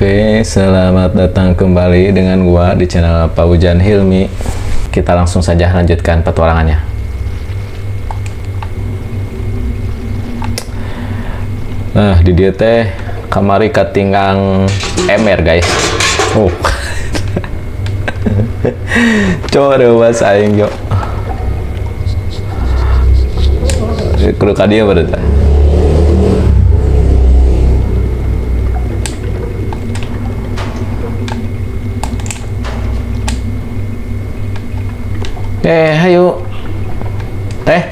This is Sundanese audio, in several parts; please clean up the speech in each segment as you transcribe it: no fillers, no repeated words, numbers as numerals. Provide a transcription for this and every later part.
Oke, selamat datang kembali dengan gua di channel Paujan Hilmi. Kita langsung saja lanjutkan petualangannya. Nah, di dieu teh kamari katinggang ember, guys. Oh. Coba reuwas aing yo. Kudu ka dieu berarti. Eh, ayo. Teh.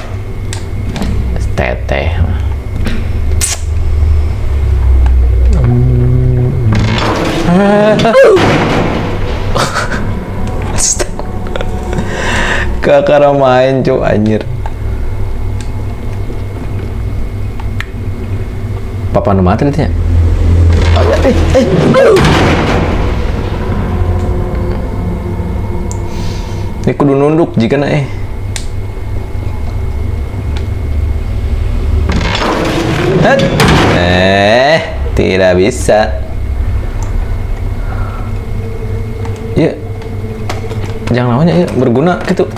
Teteh. Kakak main cuk anjir. Papa nu mati nya. Oh, ya, eh, eh. Ini kudu nunduk jika na eh. Eh, tidak bisa. Ya, jangan lawannya ya, berguna gitu.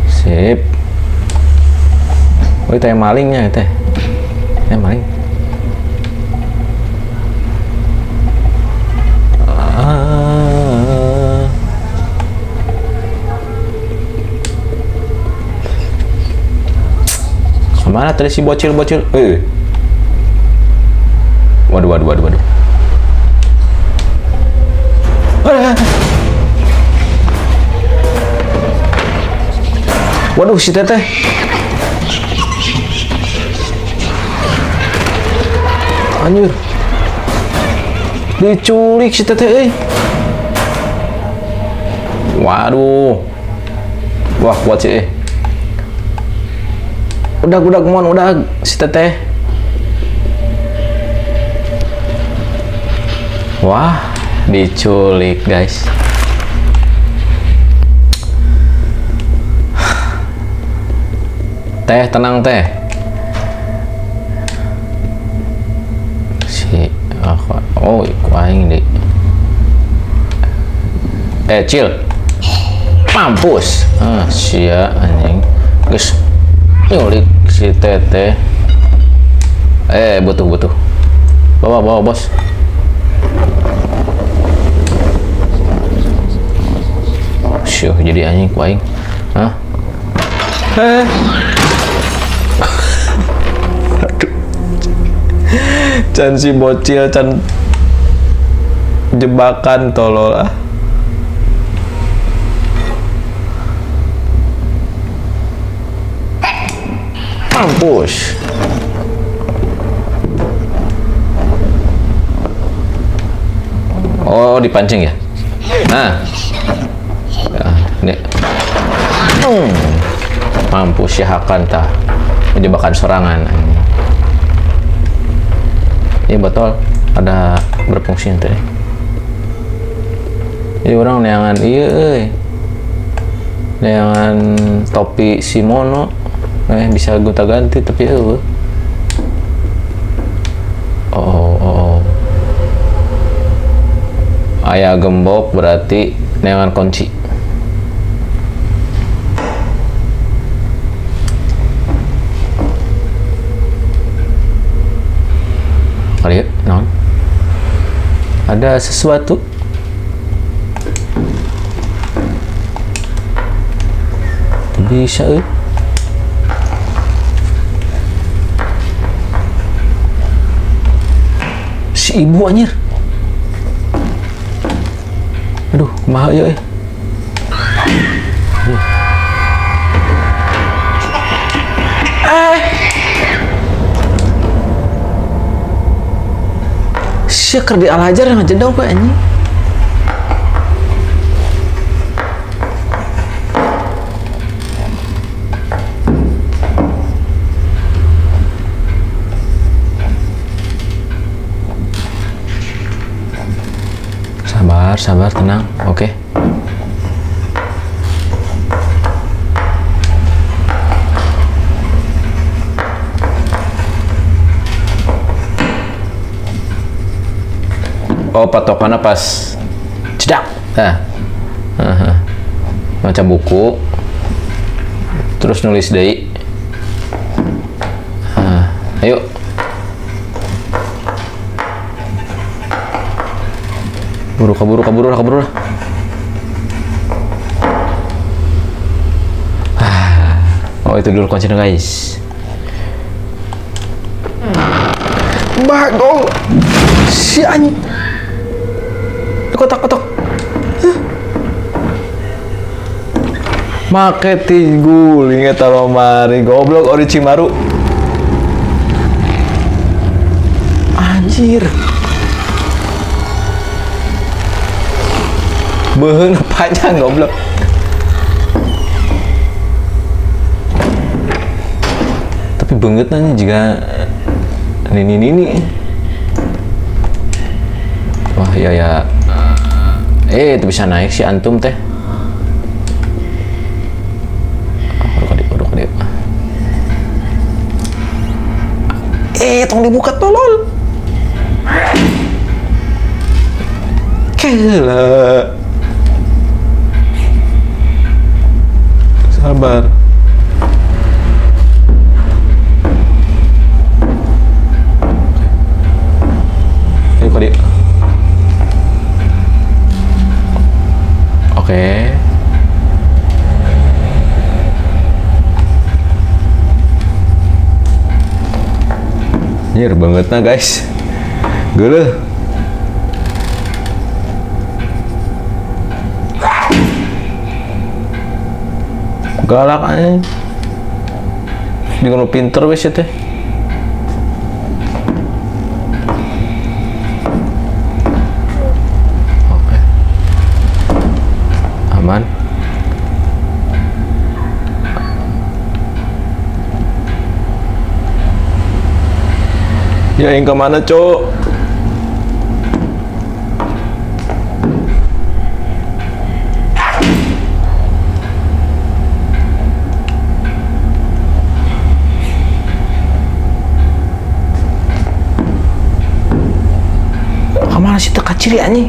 Sip. Oh, itu yang malingnya itu. Yang maling. Ah. Kemana tadi si bocil-bocil? Eh. Waduh, waduh, waduh, waduh. Ah. Waduh, si teteh. Anjir. Diculik si teteh, eh. Waduh. Wah, kuat sih, eh. Udah, mon, udah si teteh. Wah, diculik, guys. Teh, tenang teh. Si, oh, aing di. Eh, cil. Mampus. Ah, sia anjing. Geus nyulik si teteh. Eh, butuh, butuh. Bawa, bawa, bos. Syuh, jadi anjing ku aing. Hah? Eh. Aduh. Can si bocil can jebakan tolol ah. Mampus. Oh, dipancing ya? Nah. Ya, ini. Mampus ya Hakan tah. Menjebakan serangan. Ini botol ada berfungsi nanti. Ini orang neangan iya euy. Neangan topi Simono. Bisa gonta-ganti tapi eueuh. Oh, oh, oh. Aya gembok berarti neangan kunci. Kali ya, naon? Ada sesuatu? Bisa, eh. Si ibu anjir. Aduh, kumaha ieu eh. Eh. Sia keur dialajar ngajedog we anjing. Sabar, sabar, tenang. Oke. Oh, patokannya pas cedak. Nah. Aha. Maca buku. Terus nulis deui. Ah, ayo. Buru kaburu kaburu lah kaburu lah. Ah. Oh, itu dulu kuncinya, guys. Bagong. Si anjing. Kotak-kotak. Make tiguling eta lomari goblok Orochimaru. Anjir. Beuheung panjang goblok. Tapi beungeut nanya juga nini-nini. Wah, iya ya. Itu bisa naik si antum teh. Udah. Tong dibuka tolol. Kela. Sabar. Ayo kok dia. Oke. Nyir banget nah guys. Geuleuh. Galak aja. Di nu pinter wis teh. Oke. Aman. Ya yang kemana, Cok? Kemana sih teka ciri anjing?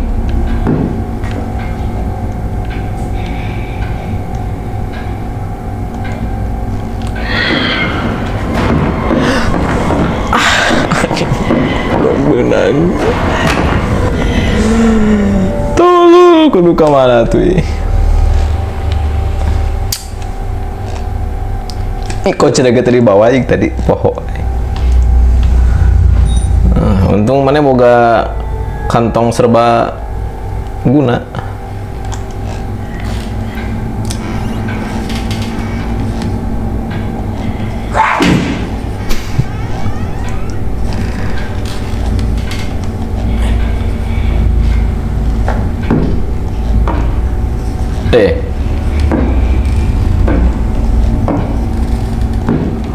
Benang. Tolong, kudu ka mana tuh? Ih, kok cenah tadi bawah tadi poho. Untung mana boga kantong serba guna.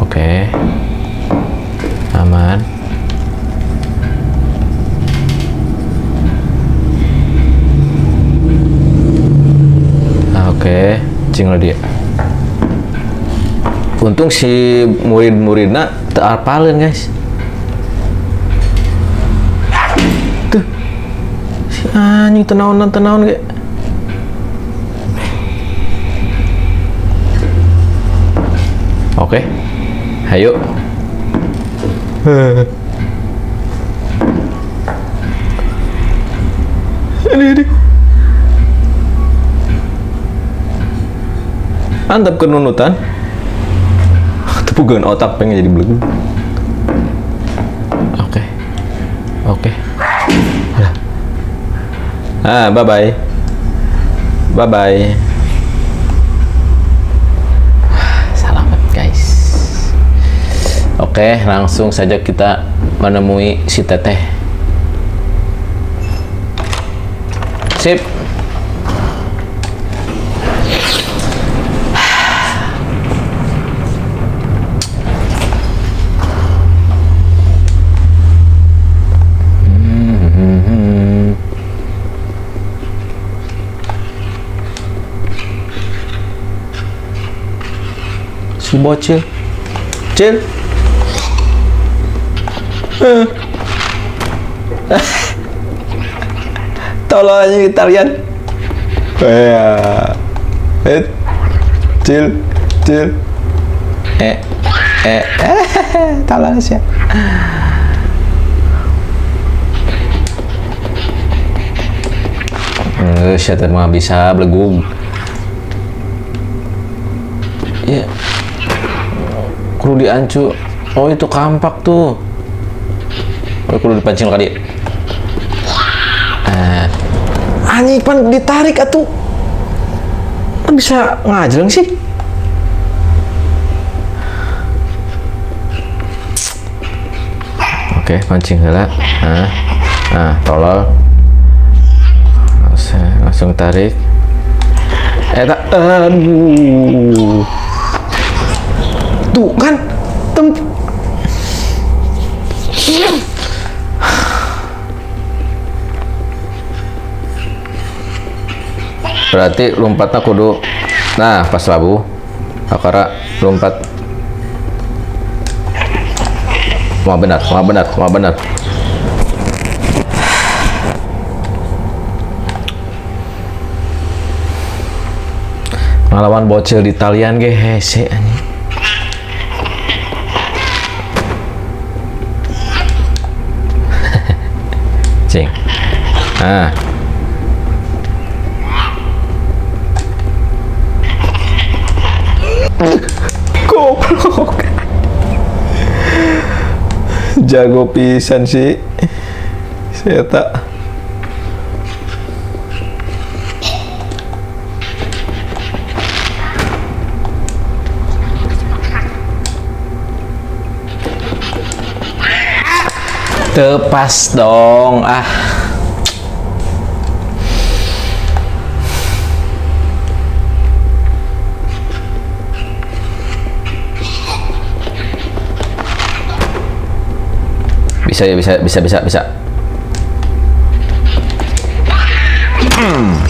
Oke. Aman. Oke, cing lah dia. Untung si murid-muridna teu apaleun, guys. Tuh. Si anjing tenaonan-tenaon ge. Oke. Ayo. Ini. Antap kenunutan. Tepugan otak pengen jadi belum. Oke. Oke. Alah. Ah, bye bye. Bye bye. Selamat guys. Oke, langsung saja kita menemui si teteh. Sip. Si bocil. Cil. Tolol aja Italian. Ya. Eh. Cil, cil. Eh, eh, eh, tolol sih. Geus mah bisa belegug. Ya. Kudu diancu. Oh, itu kampak tuh. Oh, kudu dipancing kali. Anjing pan ditarik atuh. Kan bisa ngajleng sih. Oke, pancing heula. Nah, nah, tolol. Langsung tarik. Tak, aduh. Tuh kan, tem. Berarti lompatnya kudu, nah pas labuh, akara lompat. Wah benar, wah benar, wah benar. Ngelawan bocil di Talian ge hese anjing. Cing. Ah. Goblok. Jago pisan sih. Saya tak. Tepas dong, ah. Bisa ya, bisa, bisa, bisa, bisa.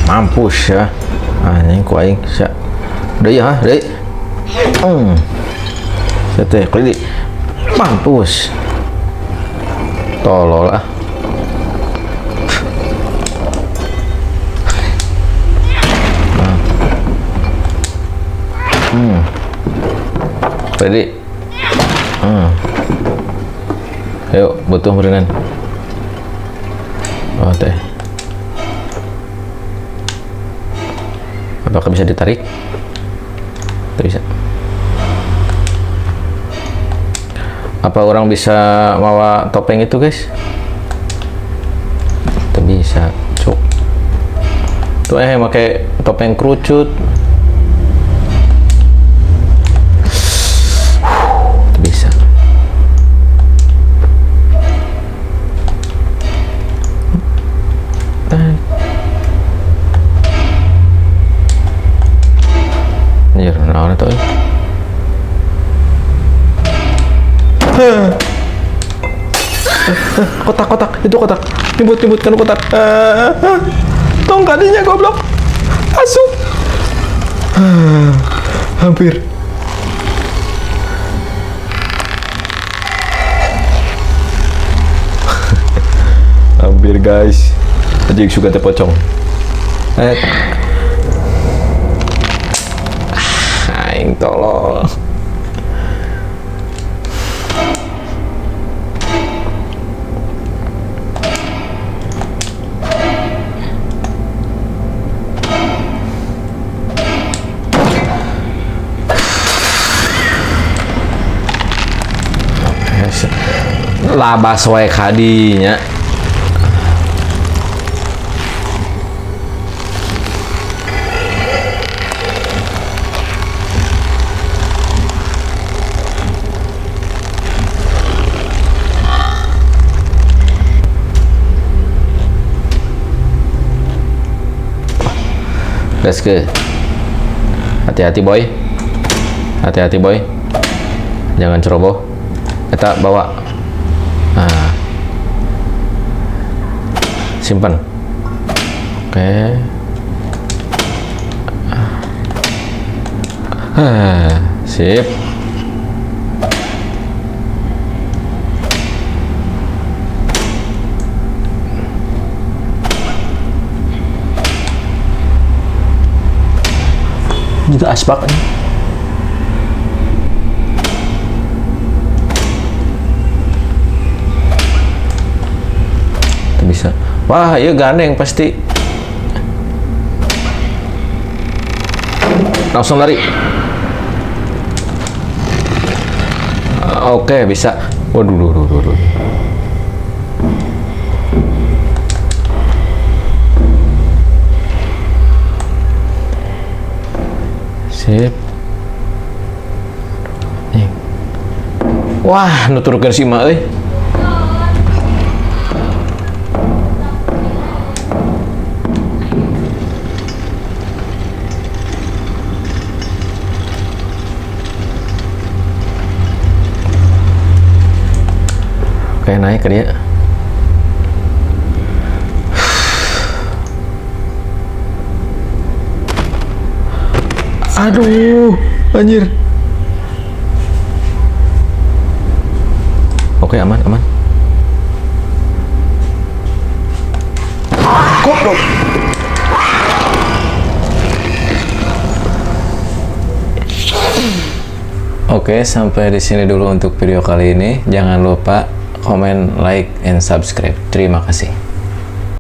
Mampus ya. Anjing ku aing, sia. Udah ya, udah. Sete, kali mampus. Tolol ah. Ready. Ayo, butuh berenang. Oh, teh. Apakah bisa ditarik? Tidak bisa. Apa orang bisa bawa topeng itu, guys? Tidak bisa, cuk. Tuh pakai topeng kerucut. Tidak bisa. Anjir, naon itu? Kotak, kotak, itu kotak. Nyebut, nyebut kan kotak. Tong kadinya goblok. Asup. Hampir. Hampir guys. Anjing suka teh pocong. Aing tolol. Labas wae kadinya. Let's go. Hati-hati boy. Hati-hati boy. Jangan ceroboh. Kita bawa. Nah. Simpan. Oke. Sip. Itu asbak nih. Itu bisa. Wah, iya gandeng pasti. Langsung lari. Oke, bisa. Waduh, waduh, waduh, waduh. Sip. Nih. Wah, nuturkeun si emak euy. Oke, naik ke dia. Aduh, anjir. Oke, aman, aman. Goblok. Oke, sampai di sini dulu untuk video kali ini. Jangan lupa komen, like, and subscribe. Terima kasih.